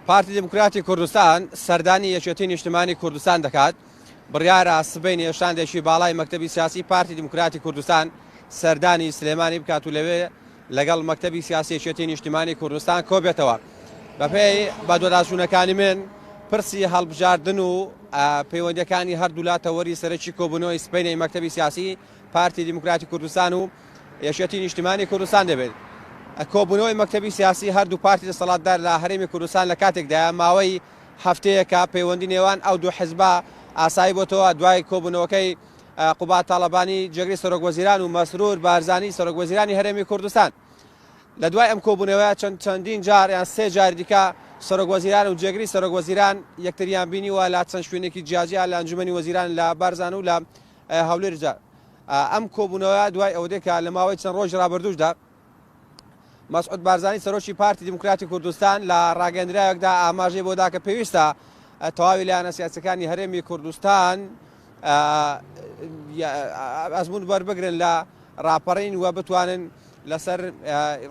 پارتی دیموکراتی کوردستان سەردانی یەکێتی نیشتمانی کوردستان دەکات. بڕیارە سبەینێ شاندێکی باڵای مەکتەبی سیاسی پارتی دیموکراتی کوردستان سەردانی سلێمانی بکات و لەوێ لەگەڵ مەکتەبی سیاسی یەکێتی نیشتیمانی کوردستان کۆبێتەوە. بەپێی بەدواداچوونەکانی من پرسی هەڵبژاردن و پەیوەندیەکانی هەردوولا تەوەری سەرەکی کۆبوونەوەی سبەینێی مەکتەبی سیاسی پارتی دیموکراتی کوردستان و یەکێتی نیشتیمانی کوردستان دەبێت. کۆبوونەوەی مەکتەبی سیاسی هەردوو پارتی دەسەڵاتدار لە هەرێمی کوردستان لە کاتێکدایە ماوەی هەفتەیەکە پەیوەندی نێوان ئەو دوو حزبە ئاسایی بۆتەوە دوای کۆبوونەوەکەی قوباد تاڵەبانی جێگری سەرۆک وەزیران و مەسرور بارزانی سەرۆک وەزیرانی هەرێمی کوردستان. لە دوای ئەم کۆبوونەوەیە چەند چەندین جار یان سێ جاری دیکە سەرۆک وەزیران و جێگری سەرۆک وەزیران یەکتریان بینیوە لە چەند شوێنێکی جیاجیا لە ئەنجومەنی وەزیران لە بارزان و لە هەولێردا. ئەم کۆبوونەوە دوای ئەوە دێت کە لە ماوەی چەند ڕۆژی ڕابردووشدا مەسعود بارزانی سەرۆکی پارتی دیموکراتی کوردستان لە ڕاگەندراوێکدا ئاماژەی بۆ دا کە پێویستە تەواوی لایەنە سیاسەکانی هەرێمی کوردستان ئەزمون وەربگرن لە ڕاپەڕین و بتوانن لەسەر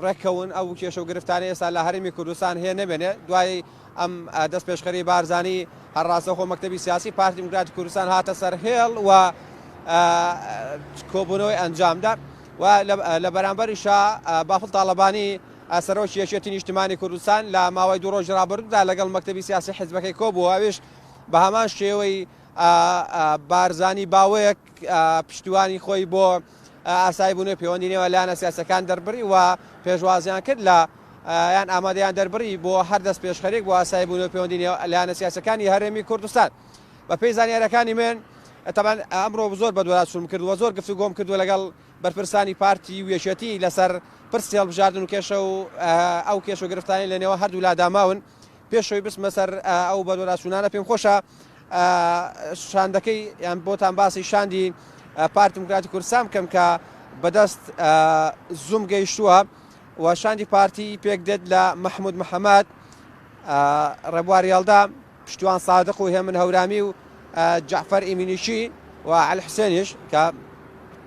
ڕێککەون ئەو کێشە و گرفتانە ئێستا لە هەرێمی کوردستان هەیە نەمێنێ. دوای ئەم دەست پێشخەری بارزانی هەر ڕاستەوخۆ مەکتەبی سیاسی پارتی دیموکراتی کوردستان هاتە سەر هێڵ و کۆبوونەوەی ئەنجامدا و لە بەرامبەریشا بافڵ تاڵەبانی سەرۆکی یەکێتی نیشتمانی کوردستان لە ماوەی دوو ڕۆژی ڕابردوودا لەگەڵ مەکتەبی سیاسی حزبەکەی کۆبووە ئەویش بە هەمان شێوەی بارزانی باوەیەک پشتیوانی خۆی بۆ ئاسایی بوون و پەیوەندی نێوان لایەنە سیاسەکان دەربڕی و پێشوازیان کرد لە یان ئامادەیان دەربڕی بۆ هەر دەست پێشخەرێک بۆ ئاسایی بوون و پەیوەندی نێوان لایەنە سیاسەکانی هەرێمی کوردستان. بە پێی زانیاریەکانی من تەبعەن ئەمڕۆ زۆر بەدواداچوونم کرد و زۆر گفتوگۆم کردووە لەگەڵ بەرپرسانی پارتی و یەکێتی لەسەر پرسی هەڵبژاردن و کێشە و ئەو کێشە و گرفتانەی لە نێوان هەردوو لادا ماون. پێش ئەوەی بچمە سەر ئەو بەدواداچوونانە پێم خۆشە شاندەکەی یان بۆتان باسی شاندی پارتی دیموکراتی کوردستان بکەم کە بەدەست زووم گەیشتووە و شاندی پارتی پێک دێت لە مەحمود محەممەد ڕێبوار یاڵدا پشتیوان سادق و هێمن هەورامی و جەعفەر ئیمینیشی و عەلی حوسێنیش کە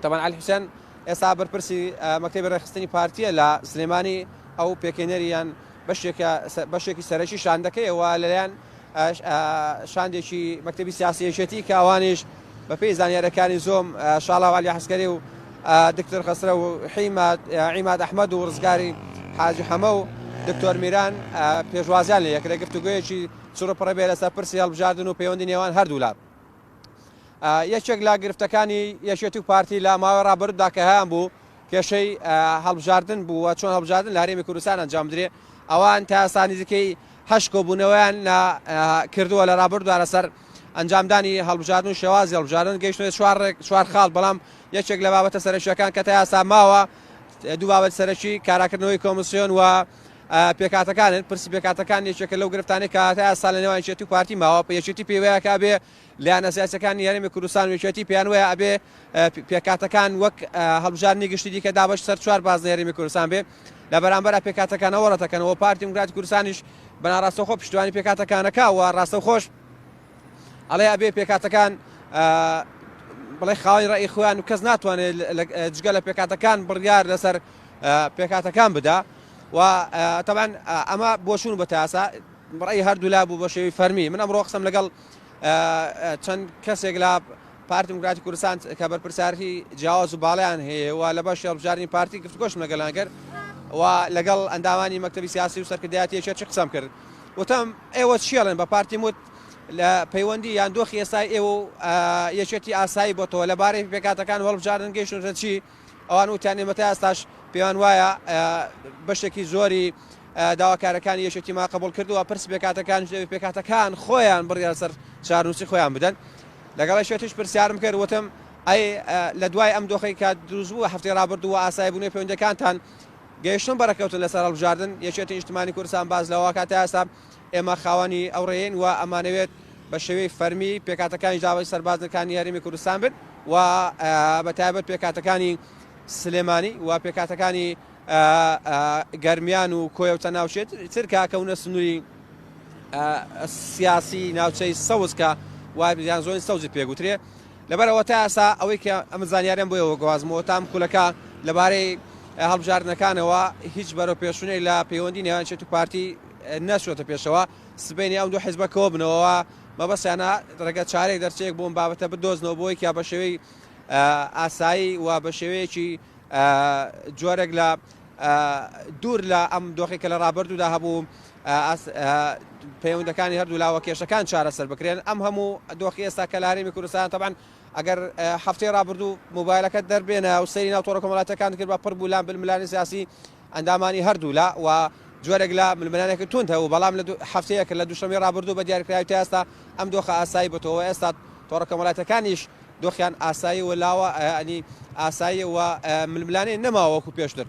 تەبعەن عەلی حوسێن ئێستا بەرپرسی مەکتەبی ڕێکخستنی پارتیە لە سلێمانی ئەو پێکهێنەری یان بەشێکە بەشێکی سەرەکی شاندەکەیە و لەلایەن شاندێکی مەکتەبی سیاسی یەکێتی کە ئەوانیش بەپێی زانیارەکانی زۆم شاڵاو عەلی عەسکەری و دکتۆر خەسرەو و حیماد عیماد ئەحمەد و ڕزگاری حاجی حەمە و دکتۆر میران پێشوازیان لێ یەکرێ گفتوگۆیەکی چڕوپڕ بێ لەسەر پرسی هەڵبژاردن و پەیوەندی نێوان هەردوولا. یەکێک لە گرفتەکانی یەکێتی و پارتی لە ماوەی ڕابردوودا کە هەیان بوو کێشەی هەڵبژاردن بوو و چۆن هەڵبژاردن لە هەرێمی کوردستان ئەنجام بدرێ ئەوان تا ئێستا نزیکەی هەشت کۆبوونەوەیان کردووە لە ڕابردوودا لەسەر ئەنجامدانی هەڵبژاردن و شێوازی هەڵبژاردن گەیشتنە چوار ڕێک چوار خاڵ بەڵام یەکێک لە بابەتە سەرەکیەکان کە تا ئێستا ماوە دوو بابەت سەرەکی کاراکردنەوەی کۆمیسیۆن و پێکهاتەکانن، پرسی پێکهاتەکان یەکێکە لەو گرفتانەی کە تا ئێستا لە نێوان یەکێتی و پارتی ماوە، یەکێتی پێی وایە کە ئەبێ لایەنە سیاسیەکانی هەرێمی کوردستان و یەکێتی پێیان وایە ئەبێ پێکهاتەکان وەک هەڵبژاردنی گشتی دیکە دابەش سەر چوار بازنەی هەرێمی کوردستان بێ، لە بەرامبەر پێکهاتەکانەوە ڕەتەکەنەوە، پارتی دیموکراتی کوردستانیش بە ناڕاستەوخۆ پشتیوانی پێکهاتەکانەکە و ڕاستەوخۆش ئەڵێ ئەبێ پێکهاتەکان بڵێ خاوەنی ڕەئی خۆیان و کەس ناتوانێت جگە لە پێکهاتەکان بڕیار لەسەر پێکهاتەکان بدا. و تەبعەن ئەمە بۆچوون بە تاسا ڕێی هەردوولا بوو بە شێوەی فەرمی من ئەمڕۆ قسەم لەگەڵ چەند کەسێک لە پارتی دیموکراتی کوردستان کە بەرپرسیارەتی جیاواز و باڵیان هەیە و لە بەشی هەڵبژاردنی پارتی گفتوگۆشم لەگەڵیان کرد و لەگەڵ ئەندامانی مەکتەبی سیاسی و سەرکردایەتی یەکێتی قسەم کرد وتم ئێوە چیڵێن بە پارتی وت لە پەیوەندی یان دۆخی ئێستای ئێوە و یەکێتی ئاسایی بۆتەوە لەبارەی پێکاتەکان هەڵبژاردن گەیشتونەتە چی ئەوان وتیان ئێمە تا ئێستاش پێیان وایە بەشێکی زۆری داواکارەکانی یەکێتیمان قبوڵ کردووە، پرسی پێکهاتەکانیش دەبێت پێکهاتەکان خۆیان بڕیار سەر چارەنووسی خۆیان بدەن. لەگەڵ یەکێتیش پرسیارم کرد وتم ئەی لە دوای ئەم دۆخەی کە دروست بوو هەفتەی ڕابردوو و ئاسایی بوونەوەی پەیوەندییەکانتان گەیشتن بە ڕێککەوتن لەسەر هەڵبژاردن، یەکێتی نیشتمانی کوردستان باس لەوە کات تا ئێستا ئێمە خاوەنی ئەو ڕێیەین و ئەمانەوێت بە شێوەی فەرمی پێکهاتەکانیش داوای سەربازەکانی هەرێمی کوردستان بن و بە تایبەت پێکهاتەکانی سلێمانی و پێکهاتەکانی گەرمیان و کۆیە و چەند ناوچەی تر کە کەونە سنووری سیاسی ناوچەی سەوز کە وایان زۆنی سەوزی پێگوترێ لەبەرئەوە تا ئێستا ئەوەی کە ئەمە زانیاریان بۆ ئێوە گوازمەوە تام خولەکە لەبارەی هەڵبژاردنەکانەوە هیچ بەرەو پێشونێک لە پەیوەندی نێوان یەکێتی و پارتی نەچووەتە پێشەوە. سبەینێ ئەم دوو حیزبە کۆبنەوە، مەبەستیانە ڕێگە چارەیەک دەرچەیەک بۆ ئەم بابەتە بدۆزنەوە بۆی کە بە شێوەی ئاسایی و بە شێوەیەکی جۆرێک لە دوور لە ئەم دۆخی کە لە ڕابردوودا هەبوو پەیوەندەکانی هەردوو لاوە کێشەکان چارەسەر بکرێن. ئەم هەموو دۆخی ئێستا کە لە هەرێمی کوردستان تەبعەن ئەگەر هەفتەی ڕابردوو مۆبایلەکەت دەربێنە و سەیری ناو تۆڕە کۆمەڵاتیەکان کرد بە پڕ بوو لە ململانێی سیاسی ئەندامانی هەردوولا و جۆرێک لە ململانێکی توند هەبوو، بەڵام لە هەفتەیەک لە دووشەممەی ڕابردوو بە دیاریکراوی تا ئێستا ئەم دۆخە ئاسایی بۆتەوە و ئێستا تۆڕە کۆمەڵاتیەکانیش دۆخیان ئاسایی و لاوە ینی ئاسایی و ململانێ نەماوە وەکو پێشتر.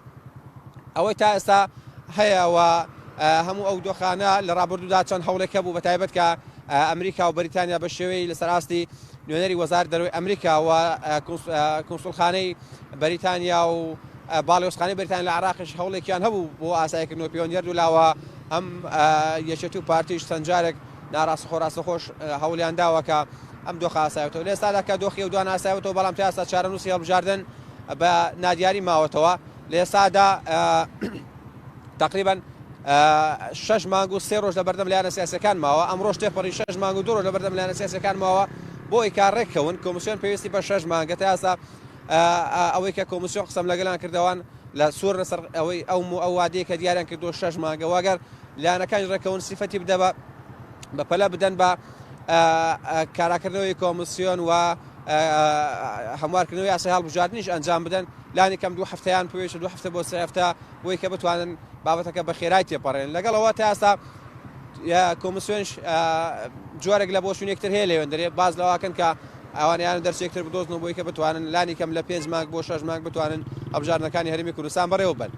ئەوەی تا ئێستا هەیە و هەموو ئەو دۆخانە لە ڕابردوودا چەند هەوڵێک هەبوو بە تایبەت کە ئەمریکا و بەریتانیا بە شێوەی لەسەر ئاستی نوێنەری وەزارەت دەرەوەی ئەمریکا و کونسوڵخانەی بەریتانیا و باڵیۆزخانەی بەریتانیا لە عێراقیش هەوڵێکیان هەبوو بۆ ئاساییکردنەوەی پەیوەندی هەردوولاوە، هەم یەکێتی و پارتیش چەند جارێک ناڕاستەخۆ ڕاستەخۆش هەوڵیان داوە کە ئەم دۆخە ئاسایەتەوە. لە ئێستادا کە دۆخی ئەو دوان ئاسایەتەوە، بەڵام تا ئێستا چارەنووسی هەڵبژاردن بە نادیاری ماوەتەوە. لە ئێستادا تقریبا شەش مانگ و سێ ڕۆژ لە بەردەم لایەنە سیاسەکان ماوە. ئەمڕۆش تێپەڕی شەش مانگ و دوو ڕۆژ لە بەردەم لایەنە سیاسەکان ماوە بۆ ئەوەی کار ڕێککەون. کۆمیسیۆن پێویستی بە شەش مانگە. تا ئێستا ئەوەی کە کۆمیسیۆن قسەم لەگەڵیان کردەوان لە سوور لەسەر ئەوەی ئەو ئەو وادەیە کە دیاریان کردووە شەش مانگە و ئەگەر لایەنەکانیش ڕێککەون سیفەتی بدە بە بە پەلە بدەن بە کاراکردنەوەی کۆمیسیۆن و هەموارکردنەوەی یاسای هەڵبژاردنیش ئەنجام بدەن لانی کەم دوو هەفتەیان پێویستە دوو هەفتە بۆ سێ هەفتە بۆی کە بتوانن بابەتەکە بە خێرای تێپەڕێن. لەگەڵەوە تا ئێستا کۆمیسیۆنش جۆرێک لە بۆچوون یەکتر هەیە لەوێندرێ باز لەواکەن کە ئەوانیان دەرچێکتر بدۆزنەوە بۆی کە بتوانن لانی کەم لە پێنج مانگ بۆ شەش مانگ بتوانن هەڵبژاردنەکانی هەرێمی کوردستان بەڕێوە بەن.